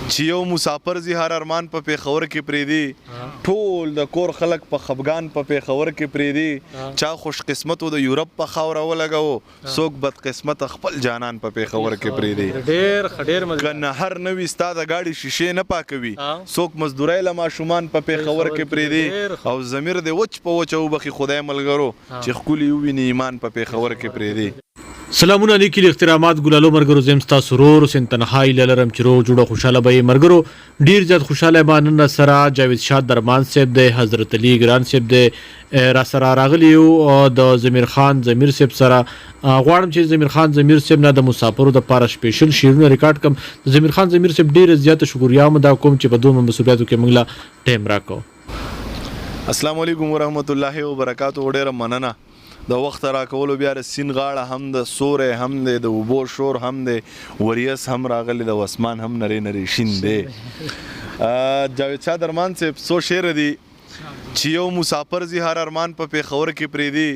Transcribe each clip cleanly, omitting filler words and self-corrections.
چې یو مسافر زی هر ارمان په پیښور کې پریدي، ټول د کور خلک په خفګان په پیښور کې پریدي. چا خوش قسمت د یورپ په خاوره ولګاو، څوک بد قسمت خپل جانان په پیښور کې پریدي. ډیر ډیر مزه. که نهر نه وي ستا د ګاډي شیشې نه پاکوي، څوک مزدورۍ له ماشومان په پیښور کې پریدي. او ضمیر دې وچ په وچه وبخي خدای ملګرو، چې ښکلي وویني ایمان په پیښور کې پریدي. سلامونه، نیکي احترامات ګلالو مرګرو، زم تاسو رور حسین تنهایی لرم چې روغ جوړ خوشاله به مرګرو. ډیر زیات خوشاله ما نن سره جاوید شاه درمان صاحب دی، حضرت علی ګران صاحب دی، را سره راغلی یو د ضمیر خان ضمیر صاحب سره. غواړم چې ضمیر خان ضمیر صاحب نه د مسافرو د پاره سپیشل شعرونه ریکارډ کم. ضمیر خان ضمیر صاحب ډیر زیات شکریا ادا کوم چې په دوه مصروفیاتو کې موږ له ټایم راکو. السلام علیکم ورحمت الله وبرکاتو. ډیره مننه د وخت راکولو. بیا د سین غاړه هم د سورې هم دی، د اوبو شور هم دی، وریس هم راغلی، د وسمان هم نری نری شین دی. جاوید شاه درمان صاحب، څو شعر دي چې یو مسافر زی هر ارمان په پیښور کې پریدي،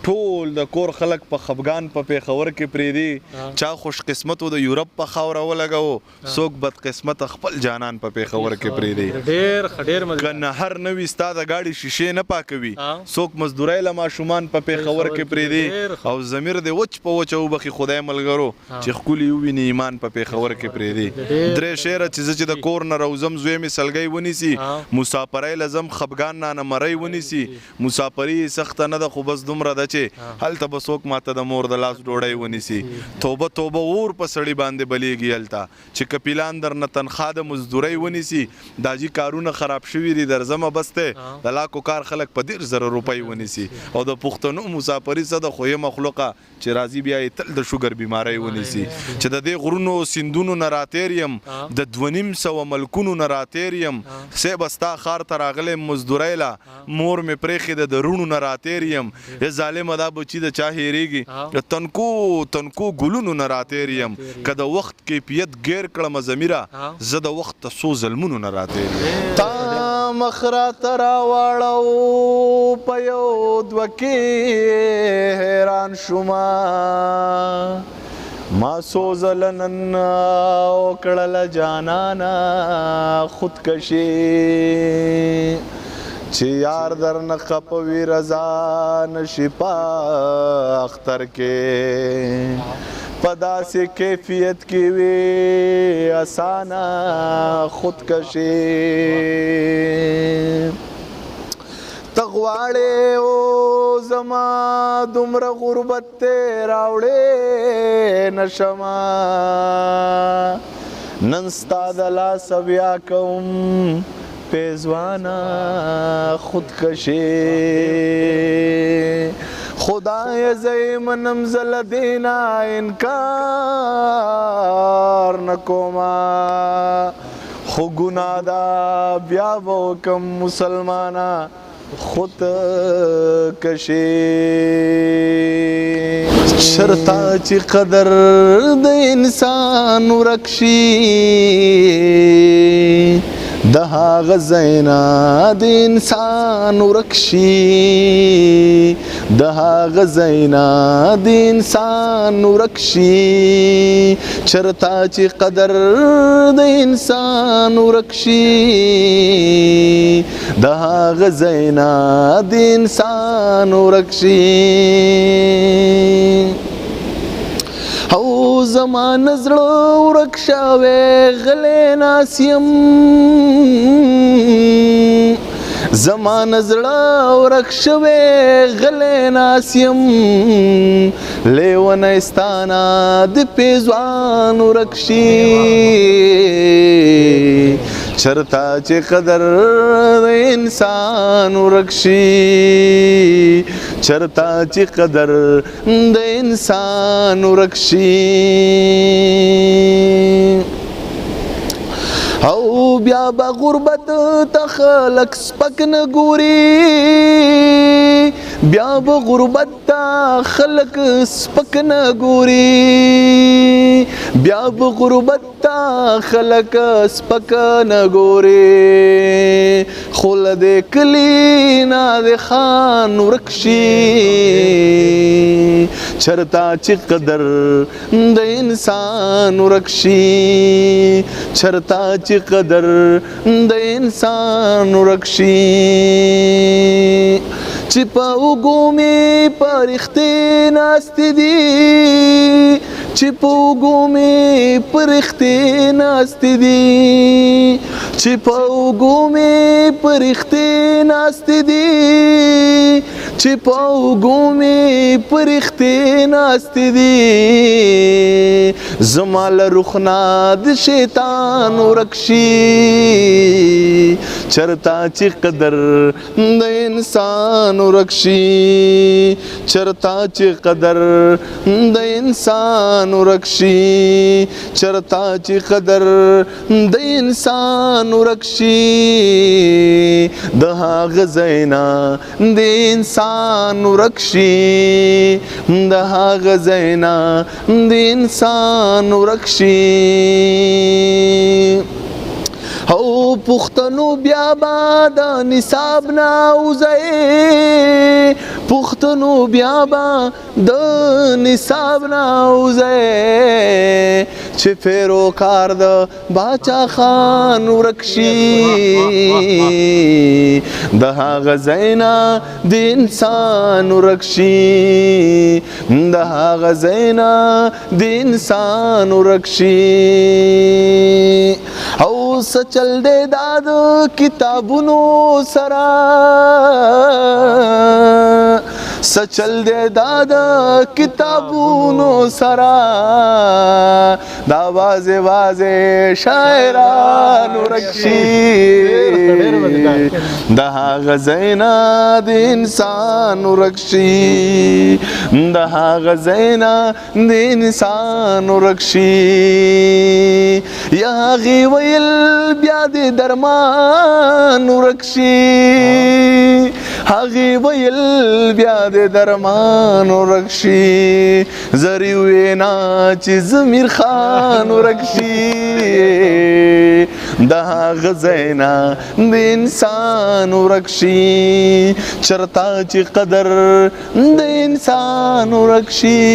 ټول د کور خلک په خفګان په پیښور کې پریدي. چا خوش قسمت د یورپ په خاوره ولګاو، څوک بد قسمت خپل جانان په پیښور کې پریدي. ډیر ډیر مزه. که نهر نه وي ستا د ګاډي شیشې نه پاکوي، څوک مزدورۍ له ماشومان په پیښور کې پریدي. او ضمیر دې وچ په وچه وبخي خدای ملګرو، چې ښکلي وویني ایمان په پیښور کې پریدي. درې شعره چې زه چې د کور نه راوځم، زوی مې سلګۍ ونیسي، مسافرۍ له ځم خفګان رانه مرۍ ونیسي. مسافري سخته نه ده، خو بس دومره ده چې هلته به څوک ماته د مور د لاس ډوډۍ ونیسي. توبه توبه، اور په سړي باندې بلیږي هلته چې کپیلان درنه تنخوا د مزدورۍ ونیسي. دا جی کارونه خراب شوي دي، درځمه بس ته د لاکو کار خلک په 30,000 روپۍ ونیسي. او د پښتنو مسافري څه ده، خو یې مخلوقه چې راځي بیا یې تل د شوګر بیمارۍ ونیسي. چې د دې غرونو سیندونو نه راتیر یم، د 250 ملکونو نه راتیر یم، صیب ستا ښار ته راغلی یم مزدورۍ له، مور مې پرېښې ده د روڼو نه راتیر یم. ای ظالمه، دا بچي د چا هېرېږي؟ د تنکو تنکو ګلونو نه راتیر یم. که د وخت کیفیت ګیر کړم ضمیره، زه د وخت د څو ظلمونو نه راتیر یم. تا مخ راته راواړو په یو دوه کې حیران شومه، ما څو ځله نن وکړله جانانه خودکشي، چې یار درنه خپه وي رضا نشي په اختر کې، په داسې کیفیت کې وي اسانه خودکشي. ته غواړې او زما دومره غربت ته راوړې نشمه، نن ستا د لاسه بیا کوم پیزوانه خودکشي. خدای زه منم، زه له دې نه انکار نه کومه، خو ګناه ده بیا به وکم مسلمانه خود کشي. شرطا چې قدر د انسان ورک شي، د هغه زینا د انسان ورک شي، د هغه زینا د انسان ورک شي، چرتا چې قدر د انسان ورک شي، د هغه زینا د انسان ورک شي. او زما نظر ورک شوی، غلی ناست یم، زما نظر ورک شوی، غلی ناست یم، لیونی ستانه د پیزوان ورک شي. چرتا چې قدر د انسان ورک شي، چرتا چې قدر د انسان ورک شي. او بیا به غربت ته خلک سپک نه ګوري، بیا به غربت ته خلک سپک نه ګوري، بیا به غربت ته خلک سپک نه ګوري، خو له دې کلي نه د خان ورک شي. چرتا چې قدر د انسان ورک شي، چرتا چې قدر د انسان ورک شي. چې په اوږو مې پرښتې ناستې دي، چې په اوږو مې پرښتې ناستې دي، چې په اوږو مې پرښتې ناستې دي، چې په اوږو مې پرښتې ناستې دي، زما له رخ نه د شیطان ورک شي. چرتا چې قدر د انسان ورک شي، چرتا چې قدر د انسان ورک شي، چرتا چې قدر د انسان ورک شي، د هغه ځای نه د انسان ورک شي، د هغه ځای نه د انسان ورک شي. او پښتنو بیا به د نصاب نه وځئ، پښتنو بیا به د نصاب نه وځئ، چې پیروکار د باچا خان ورک شي، د هغه ځای نه د انسان ورک شي، د هغه ځای نه د انسان ورک شي. او څه چل دی دا د کتابونو سره، څه چل دی دا د کتابونو سره، دا وازې وازې شاعران ورک شي، د هغه ځای نه د انسان ورک شي، د هغه ځای نه د انسان ورک شي. یا هغې ویل بیا دې درمان ورک شي، هغې ویل بیا دې درمان ورک شي، زری وینا چې زمیر خان ورک شي، د هغه ځای نه د انسان ورک شي. چرتا چې قدر د انسان ورک شي،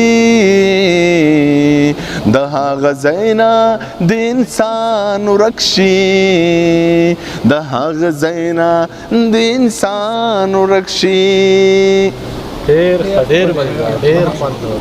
د هغه ځای نه د انسان ورک شي، د هغه ځای نه د انسان ورک شي. ډېر ښه، ډېر مزیدار، ډېر خوندور.